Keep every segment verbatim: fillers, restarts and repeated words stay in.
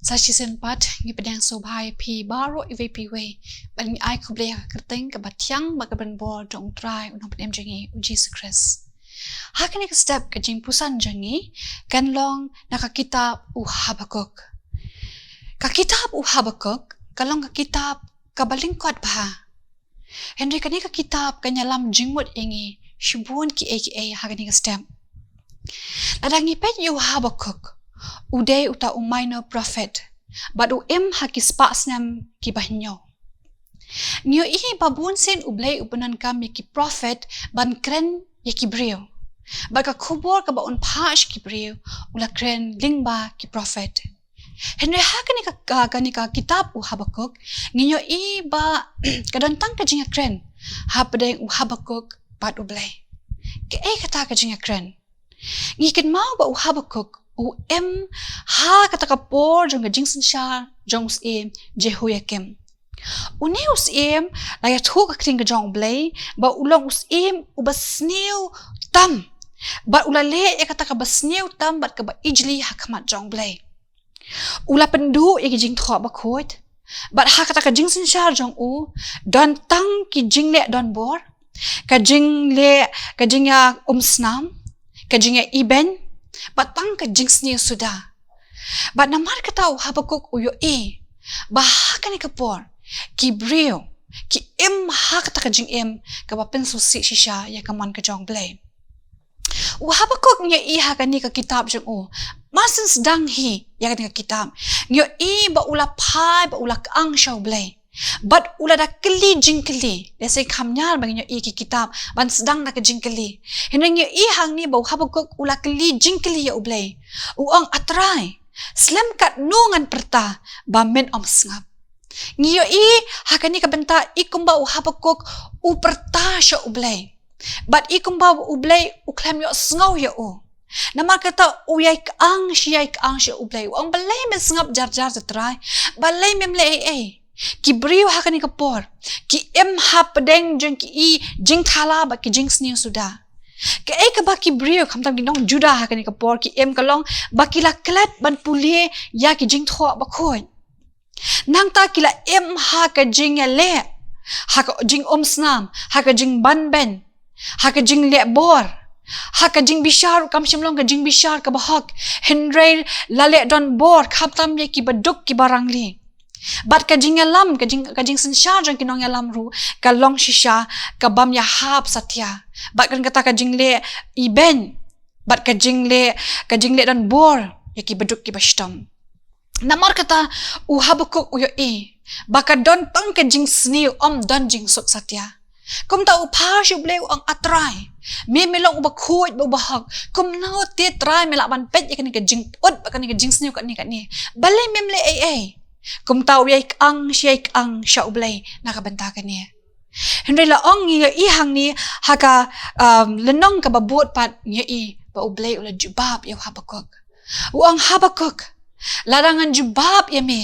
Sa shisien pat ngi pdiang sngewbha ïa phi baroh iwei pa iwei, bad ngi ai khublei ïa ka kyrteng kaba thiang bad kaba donbor jong U Trai, U Nongpynim jong ngi U Jisu Khrist. Ha kane ka step ka jingpuson jong ngi kan long na ka kitab u Habakuk. Ka kitab u Habakuk ka long ka kitab kaba lyngkot bha. Hynrei kane ka kitab kan ïalam jingmut ïa ngi shibun kiei kiei ha kane ka step. Lada ngi peit ïa u Habakuk, u dei uta u minor prophet, bad u im ha ki spah snem kiba hynñiew. Ngi ïohi ba bun sien U Blei u pyndonkam ïa ki prophet ban kren ïa ki briew. Bad ka khubor kaba un phah sha ki briew u la kren lyngba ki prophet. Hynrei ha kane ka, ka, kane ka kitab u Habakuk, ngi ïohi ba ka don tang ka jingïakren hapdeng u Habakuk bad U Blei. Kaei kata ka jingïakren? Ngi kynmaw ba u Habakuk u im ha kata ka por jong ka jingsynshar jong u syiem Jehoiakim. Une u syiem la ïathuh ka ktien ka jong U Blei ba u long u syiem uba sniew tam, bad u la leh ïa kata kaba sniew tam bad kaba ijli ha khmat jong U Blei. U la pynduh ïa ki jingthoh bakhuid, bad ha kata ka jingsynshar jong u don tang ki jingleh donbor, ka jingleh, ka jingïaumsnam, ka jingïaibeiñ, bad tang ka jingsniew suda. Bad namar kata u Habakuk u ïohi ba ha kane ka por ki briew ki im ha kata ka jingim kaba pynsngewsih shisha ïa ka mon ka jong U Blei. U Habakuk ngi ïohi ha kane ka kitab jong u, mar shen sdang hi ïa kane ka kitab, ngi ïohi ba u la phai, ba u la kyang sha U Blei, bad u la da kylli jingkylli. Lehse kham ñiar ba ngin ïohi ki kitab ban sdang da ka jingkylli, hynrei ngi ïohi hangne ba u Habakuk u la kylli jingkylli ïa U Blei. U ong, A Trai, slem katno ngan pyrta ba men ym sngap? Ngi ïohi ha kane ka bynta i kumba u Habakuk u pyrta sha U Blei, bad i kumba U Blei u khlem ïohsngew ïa u. Namar kata u ïai kyang shi ïai kyang sha U Blei, u ong, Balei men sngap jar jar, A Trai? Balei mem leh ei ei? Ki briew ha kane ka por ki im hapdeng jong ki jingthala bad ki jingsniew suda. Kaei kaba ki briew, khamtam ki nong Judah ha kane ka por, ki im ka long ba ki la klet ban pule ïa ki jingthoh bakhuid. Nangta ki la im ha ka jingïaleh, ha ka jingumsnam, ha ka jingbanbeiñ, ha ka jingleh bor, ha ka jingbishar, kam shym long ka jingbishar kaba hok, hynrei la leh donbor khamtam ïa kiba duk kiba rangli. Bad ka jingïalam, ka jing, ka jingsynshar jong ki nongïalam ruh ka long shisha ka bym ïahap satia. Bad kan kata ka jingleh ibeiñ, bad ka jingleh, ka jingleh donbor ïa kiba duk kiba shitom. Namar kata u Habakuk u ïohi ba ka don tang ka jingsniew, ym don jingsuk satia. Kumta u phah sha U Blei, u ong, A Trai, me me long uba khuid bad uba hok, kumno te Trai me lah ban peit ïa kane ka jingpyut bad kane ka jingsniew kane kane? Balei mem leh ei ei? Kumta u ïai kyang shi ïai kyang sha U Blei na ka bynta kane. Hynrei la ong, ngi ïohi hangne ha ka, um, lynnong kaba bud pat, ngi ïohi ba U Blei u la jubab ïa u Habakuk. U ong, Habakuk, lada ngan jubab ïa me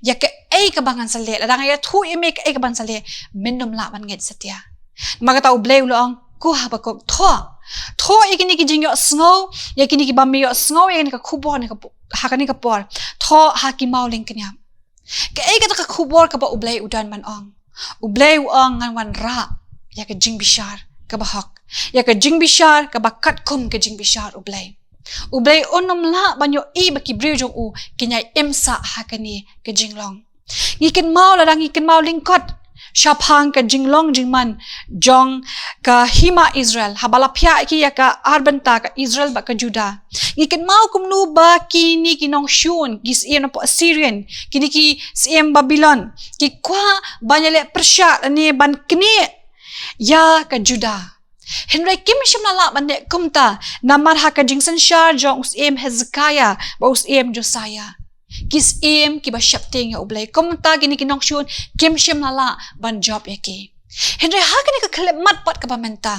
ïa kaei kaba ngan sa leh, lada ngan ïathuh ïa me kaei kaban sa leh, men ym lah ban ngeit satia. Namar kata U Blei u la ong, Ko Habakuk, thoh, thoh ïa kine ki jingïohsngew, ïa kine kiba me ïohsngew ïa kane ka khubor ne ka pu-, ha kane ka por, thoh ha ki maw lyngkniap. Kaei kata ka khubor kaba U Blei u don ban ong? U Blei u ong, ngan wanrah ïa ka jingbishar kaba hok, ïa ka jingbishar kaba katkum ka jingbishar U Blei. U Blei un ym lah ban ïohi ba ki briew jong u kin ïai im sah ha kane ka jinglong. Ngi kynmaw, lada ngi kynmaw lyngkot shaphang ka jinglong jingman jong ka hima Israel, haba la phiah ïa ki ïa ka ar bynta, ka Israel bad ka Judah. Ngi kynmaw kumno ba kine ki nongshun, ki syiem napoh Assyrian, kine ki syiem Babilon, ki kwah ban ïaleh pyrshah lane ban knieh ïa ka Judah. Hynrei kim shym la lah ban leh kumta, namar ha ka jingsynshar jong u syiem Hezekiah bad u syiem Josiah, ki syiem kiba sheptieng ïa U Blei, kumta kine ki nongshun kim shym la lah ban jop ïa ki. Hynrei ha kane ka khyllipmat pat kaba mynta,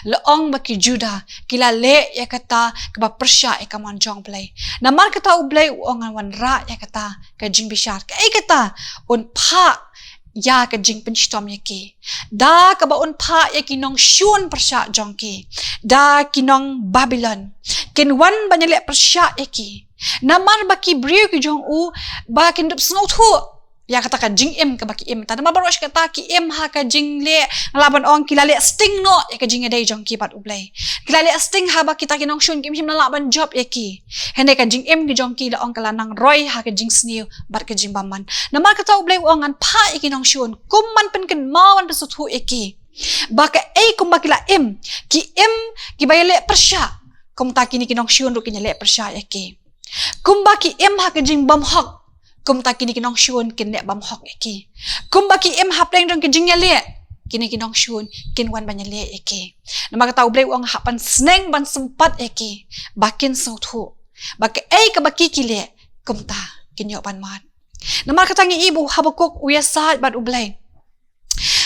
la ong ba ki Judah ki la leh ïa kata kaba pyrshah ïa ka mon jong U Blei. Namar kata U Blei u ong, ngan wanrah ïa kata ka jingbishar. Kaei kata? Un phah ïa ka jingpynshitom ïa ki. Da kaba un phah ïa ki nongshun pyrshah jong ki, da ki nong Babilon, kin wan ban ïaleh pyrshah ïa ki. Namar ba ki briew ki jong u ba kin dup sngewthuh ïa kata ka jingim kaba ki im. Te namar baroh shi katta ki im ha ka jingleh, nga lah ban ong ki la leh sting noh ïa ka jingïadei jong ki bad U Blei. Ki la leh sting haba kita ki nongshun kim shym la lah ban jop ïa ki. Hynrei ka jingim ki jong ki la ong ka la nang roi ha ka jingsniew bad ka jingbymman. Namar kata U Blei u ong ngan phah ïa ki nongshun kum ban pynkynmaw, ban pynsngewthuh ïa ki ba kaei kumba ki la im, ki im kiba ïaleh pyrshah, kumta kine ki nongshun ruh kin ïaleh pyrshah ïa ki. Kumba ki im ha ka jingbymhok, kumta kine ki nongshun kin leh bymhok ïa ki. Kumba ki im hapdeng jong ka jingïaleh, kine ki nongshun kin wan ban ïaleh ïa ki. Namar kata U Blei u ong hap ban sneng ban sympat ïa ki ba kin sngewthuh ba kaei kaba ki ki leh kumta kin ïoh ban mad. Namar kata ngi i ba u Habakuk u ïasaid bad U Blei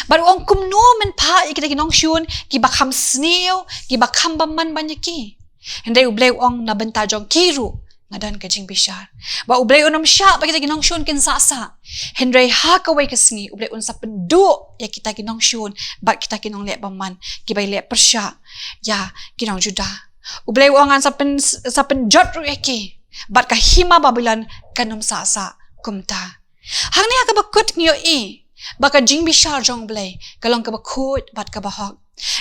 bad u ong, kumno men phah ïa kita ki nongshun kiba kham sniew, kiba kham bymman ban ïa ki? Hynrei U Blei u ong, na bynta jong ki ruh nga don ka jingbishar. Ba U Blei un ym shah ba kita ki nongshun kin sah sah. Hynrei ha kawei ka sngi U Blei un sa pynduh ïa kita ki nongshun bad kita ki nongleh bymman kiba ïaleh pyrshah ïa ki nong Judah. U Blei u ong ngan sa pyn, sa pynjot ruh ïa ki bad ka hima Babilon kan ym sah sah kumta. Hangne ha kaba kut ngi ïohi ba ka jingbishar jong U Blei ka long kaba khuid bad kaba hok.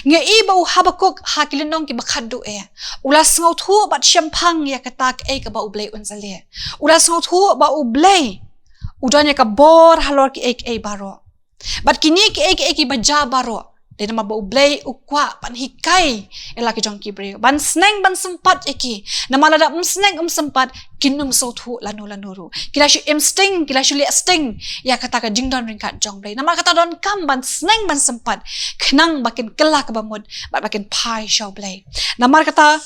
Ngi ïohi ba u Habakuk ha ki lynnong kiba khatduh eh u la sngewthuh bad shemphang ïa kata kaei kaba U Blei un sa leh. U la sngewthuh ba U Blei u don ïa ka bor halor kiei kiei baroh. Bad kine kiei kiei kiba jia baroh dei namar ba U Blei u kwah ban hikai ïa la ki jong ki briew, ban sneng ban sympat ïa ki. Namar lada ym sneng ym sympat kin ym sngewthuh lano lano ruh. Ki la shu im sting, ki la shu leh sting ïa kata ka jingdon ryngkat jong U Blei. Namar kata donkam ban sneng ban sympat khnang ba kin kylla kaba mut bad ba kin phai sha U Blei. Namar kata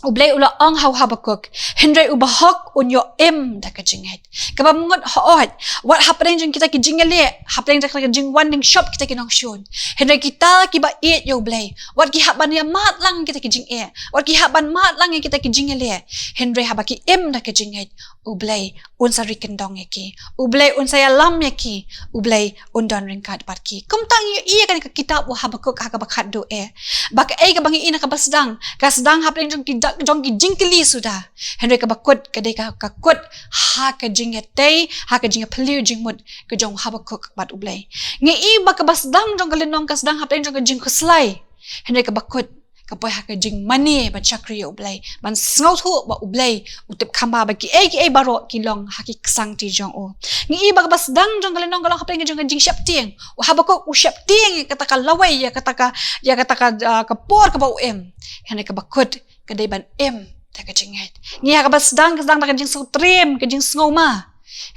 U Blei u la ong ha u Habakuk, hynrei u bahok un ïoh im da ka jingngeit. Kaba mynta hooid, wat hapdeng jong kita ki jingïaleh, hapdeng jong kita ki jingwan jingshop kita ki nongshun. Hynrei kita kiba ïeit ïa U Blei, wat ki hap ban ïa mad lang kita ki jingeh, wat ki hap ban mad lang ïa kita ki jingïaleh. Hynrei haba ki im da ka jingngeit, U Blei un sa ri kyndong ïa ki, U Blei un sa ïalam ïa ki, U Blei un don ryngkat bad ki. Kumta ngi ïohi ïa kane ka kitab u Habakuk ha kaba khatduh eh ba kaei kaba ngi ïohi na kaba sdang, ka sdang hapdeng jong ki dak, jong ki jingkylli suda. Hynrei kaba kut ka dei ka, ka kut ha ka jingïatei, ha ka jingïaphylliew jingmut ka jong u Habakuk bad U Blei. Ngi ïohi ba kaba sdang jong ka lynnong ka sdang hapdeng jong ka jingkhuslai. Hynrei kaba kut ka poi ha ka jingmane ban shakri ïa U Blei, ban sngewthuh ba U Blei u tip kham bha ba kiei kiei baroh ki long ha ki ksangti jong u. Ngi ïohi ba kaba sdang jong ka lynnong ka long hapdeng jong ka jingsheptieng. U Habakuk u sheptieng ïa kata ka lawei, ïa kata ka, ïa kata ka, ah, ka por kaba u im. Hynrei kaba kut ka dei ban im da ka jingngeit. Ngi ïohi ha kaba sdang ka sdang da ka jingsngewtriem, ka jingsngewma.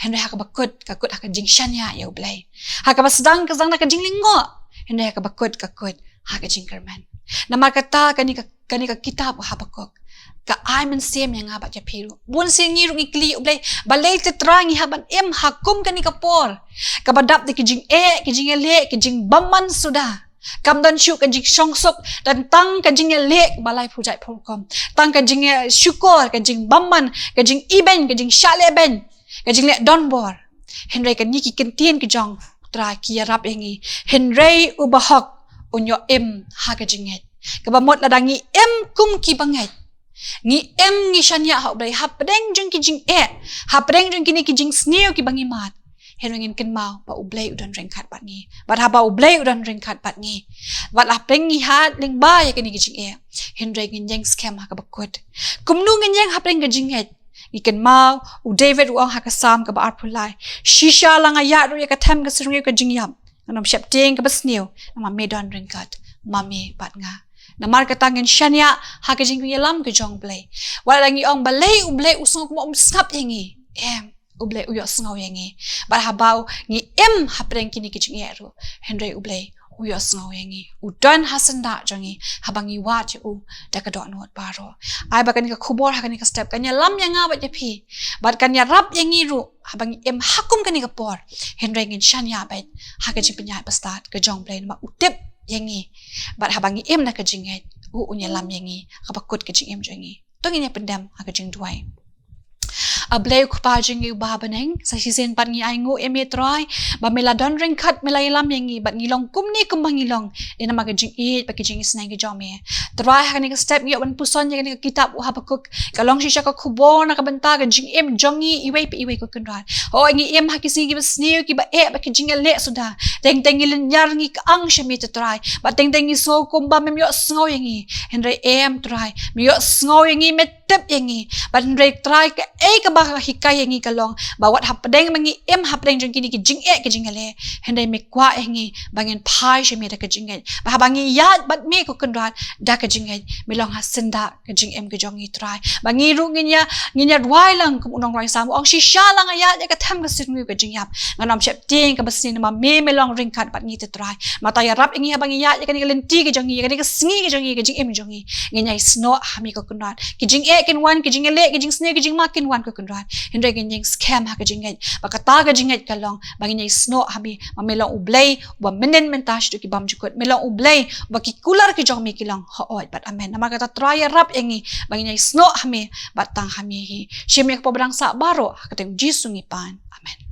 Hynrei ha kaba kut ka kut ha ka jingshaniah ïa U Blei. Ha kaba sdang ka sdang da ka jinglyngngoh. Hynrei ha kaba kut ka kut ha ka jingkyrmen. Namar kata kane ka, kane ka kitab u Habakuk ka ai mynsiem ïa nga bad ïa phi ruh. Bun sien ngi ruh ngi kylli ïa U Blei, balei te Trai ngi hap ban im ha kum kane ka por kaba dap da ki jingeh, ki jingïaleh, ki jingbymman suda. Kam don shuh ka jingshongsuk, don tang ka jingïaleh ba laiphew jaitphew rukom. Tang ka jingïashukor, ka jingbymman, ka jingibeiñ, ka jingshah lehbeiñ, ka jingleh donbor. Hynrei kane ki ktien ki jong U Trai ki ïarap ïa ngi. Hynrei u bahok un ïoh im ha ka jingngeit. Kaba mut lada ngi im kum ki bangeit, ngi im ngi shaniah ha U Blei hapdeng jong ki jingeh, hapdeng jong kine ki jingsniew kiba ngi mad. Hynrei ngin kynmaw ba U Blei u don ryngkat bad ngi. Bad haba U Blei u don ryngkat bad ngi, wat la hapdeng ngi hap lyngba ïa kine ki jingeh, hynrei ngin ïeng skhem ha kaba kut. Kumno ngin ïeng hapdeng ka jingngeit? Ngi kynmaw u David u ong ha ka Salm kaba arphew lai, shisha la nga ïaid ruh ïa ka them ka sngi ka jingïap, ngan ym sheptieng kaba sniew, namar me don ryngkat ma me bad nga. Namar kata ngin shaniah ha ka jingïalam ka jong U Blei. Wat la ngi ong balei U Blei u sngew kumba um sngap ïa ngi. Em, U Blei u ïohsngew ïa ngi. Bad haba ngi im hapdeng kine ki jingeh ruh, hynrei U Blei u ïohsngew ïa ngi. U don ha syndah jong ngi haba ngi wad ïa u da ka dohnud baroh. Ai ba kane ka khubor ha kane ka step kan ïalam ïa nga bad ïa phi. Bad kan ïarap ïa ngi ruh haba ngi im ha kum kane ka por. Hynrei ngin shaniah beit ha ka jingpynïaid bastad ka jong U Blei namar u tip ïa ngi. Bad haba ngi im da ka jingngeit, u un ïalam ïa ngi ha kaba kut ka jingim jong ngi. To ngin ïa pyndem ha ka jingduwai. A Blei u Kpa jong ngi uba ha bneng, sa shisien pat ngi ainguh ïa me Trai, ba me la don ryngkat, me la ïalam ïa ngi, bad ngi long kumne kumba ngi long, dei namar ka jingïeit bad ka jingisynei ka jong me. Trai, ha kane ka step ngi ïoh ban puson ïa kane ka kitab u Habakuk, ka long shisha ka khubor na ka bynta ka jingim jong ngi iwei pa iwei ko Kynrad. Hooid ngi im ha ki sngi kiba sniew kiba eh bad ki jingïaleh suda. Teng teng ngi lynñiar ngi kyang sha me Trai. Bad teng teng ngi sngew kumba mem ïohsngew ïa ngi. Hynrei em Trai, me ïohsngew ïa ngi, me tip ïa ngi. Bad hynrei Trai kaei kaba ka hikai ïa ngi ka long ba wat hapdeng ba ngi im hapdeng jong kine ki jingeh ki jingïaleh, hynrei me kwah ïa ngi ba ngin phai sha me da ka jingngeit. Ba haba ngi ïaid bad me ko Kynrad da ka jingngeit, me long ha syndah ka jingim ka jong ngi Trai. Ba ngi ruh ngin ïa, ngin ïa rwai lang kum u nongrwai Salm u ong, shisha la nga ïaid ïa ka them ka sngi ka jingïap, ngan ym sheptieng kaba sniew namar me, me long ryngkat bad ngi Trai. Mynta ïarap ïa ngi haba ngi ïaid ïa kane ka lynti ka jong ngi, ïa kane ka sngi ka jong ngi, ka jingim jong ngi, ngin ïa snoh ha me ko Kynrad. Ki jingeh kin wan, ki jingïaleh, ki jingsniew, ki jingma kin wan ko Kynrad. Hynrei ngin ïa skhem ha ka jingngeit, ba kata ka jingngeit ka long ba ngin ïa snoh ha me, ba me long U Blei uba mynnin mynta shaduh ki bymjukut. Me long U Blei uba ki kular ki jong me ki long hooid bad amen. Namar kata Trai ïarap ïa ngi ba ngin ïa snoh ha me bad tang ha me hi. Shim ïa ka pop ba dang sah baroh, ha ka kyrteng Jisu ngi pan. Amen.